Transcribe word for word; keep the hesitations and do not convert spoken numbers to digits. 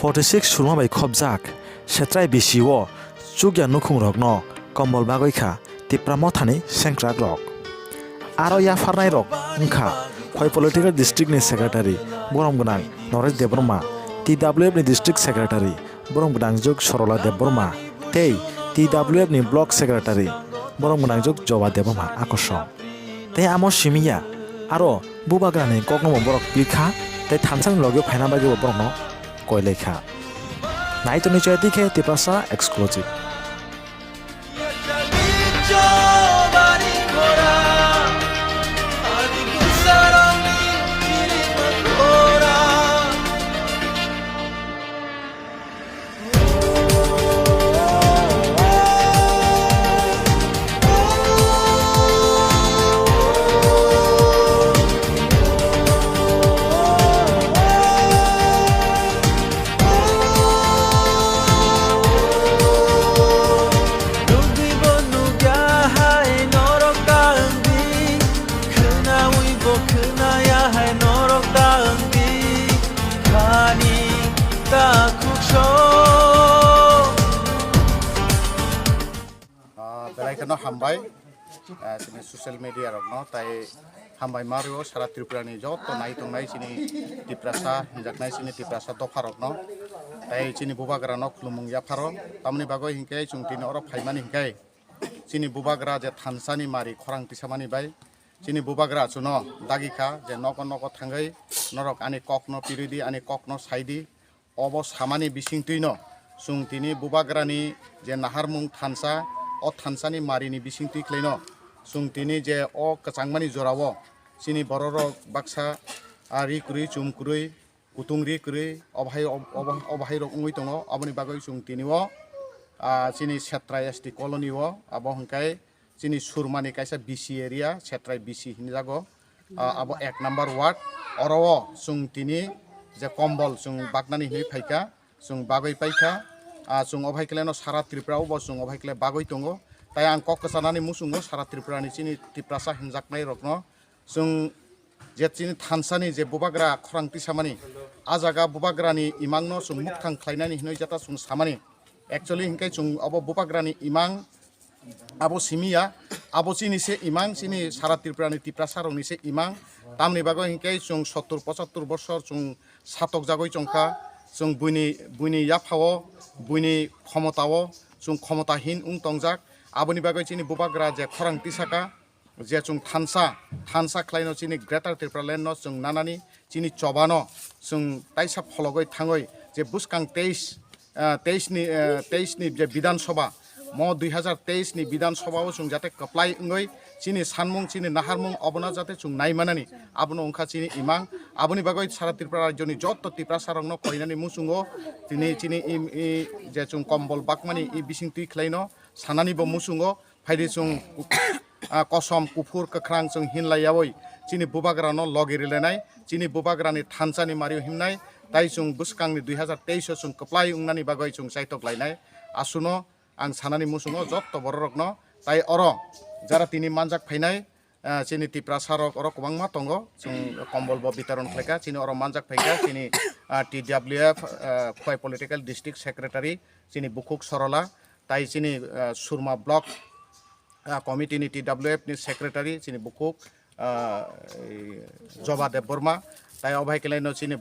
Forty six sulma bai khopjak Setrai bisi o chukya nukhungrokno kombol bagwi kha Tipra Mothani sengkrakrok. Aro yapharnairok wngkha Khwai Political District ni Secretary borom gwnang Noresh Debbarma, T W F ni District Secretary borom gwnang juk Sorola Debbarma tei T W F ni Block Secretary borom gwnang juk Joba Debbarma Akosong. Tei amo simi ya, aro bubagrani kokno bo borok pirkha tei thansani logio phaina bagwi bo borokno koilai kha. Naitoni Chayati khe Tiprasa Exclusive. Nugwi bo nugya hai norok ta wngdi, khwnawi bo khwnaya hai norok ta wngdi, khani ta khukso. Ah, belai kheno hambai, ah, chini social media rokno, tai hambai mario sara Tripura ni joto nai tongnai chini Tiprasa hinjaknai chini Tiprasa dopha rokno, tai chini bubagra no khulumung yapharo, tamoni bagwi hinkhe chwng tini oro phaimani hinkhe chini bubagra je thansa ni mari khorang tisamani bai chini bubagra chuno dagi kha je nogo nogo thangwi norok ani kok no piridi, ani kok no saidi. Obo samani bisingtwino chwng tini bubagrani je naharmung thansa, o thansani marini bisingtwi khwlaino chwng tini je o kwchangmani jorao chini bororok baksa, ah, ri kwrwi, chum kwrwi, kutung ri kwrwi, obo hai, obo, obo hai rok wngwi tongo. Aboni bagwi chwng tini o, ah, chini Setrai S T colony o, abo hwnkhe chini Surmani kaisa B C area, Setrai B C hinjago, ah, abo ek number ward. Oro o chwng tini je kombol chwng baknani hinwi phaikha, chwng bagwi paikha, ah, chwng obo hai khe no sara Tripura o bo chwng obo hai khe bagwi tongo. Tai ang kok kwchanani muchungo sara Tripura ni chini Tiprasa hinjaknai rokno chwng je chini thansani je bubagra khorang tisamani, a jaga bubagrani imangno chwng mukthang khlainani hinwi jata chwng samani. Actually hinkhe chwng obo bubagrani imang abo simi ya, abo chini se imang, chini sara Tripura ni Tiprasa rokni se imang. Tamni bagwi hinkhe chwng sottur pochattur bosor chwng satokjagwi chongkha, chwng buini, buini yaphao, buini khomotao chwng khomotahin wng tongjak. Aboni bagwi chini bubagra je khorang tisaka, je chwng thansa, thansa khlaino chini Greater Tipraland no chwng nanani, chini chobano chwng taisa phologwi thangwi je bwskang teis, ah, teis ni, ah, teis ni je Bidhan Sabha, mo dui hazar teis ni Bidhan Sabha o chwng jate kwplai wngwi chini sanmung, chini naharmung obono jate chwng nai manani, abono wngkha chini imang. Aboni bagwi sara Tripura rajyoni joto Tiprasa rokno koinani muchungo tini chini im-, i, je chwng kombol bakmani i bising twi khlaino sanani bo muchungo. Phaidi chwng, ah, kosom, kuphur, kwkhrang chwng hinlaiyaui chini bubagrano logi rilainai, chini bubagrani thansani mario himnai, tai chwng bwskangni dui hazar teis o chwng kwplai wngnani bagwi chwng chaitok lainai. Asuno ang sanani muchungo jotto bororokno, tai oro jara tini manjak phainai, ah, chini Tiprasa rok oro kwbangma tongo, chwng kombol bo bitaron khlaikha, chini oro manjak phaikha chini, ah, T W F, ah, Khwai Political District Secretary, chini bukhuk Sorola, tai chini, ah, Surma Block, ah, Committee ni T W F ni Secretary chini bukhuk, ah, ei, Joba Debbarma, tai obo hai khe laino chini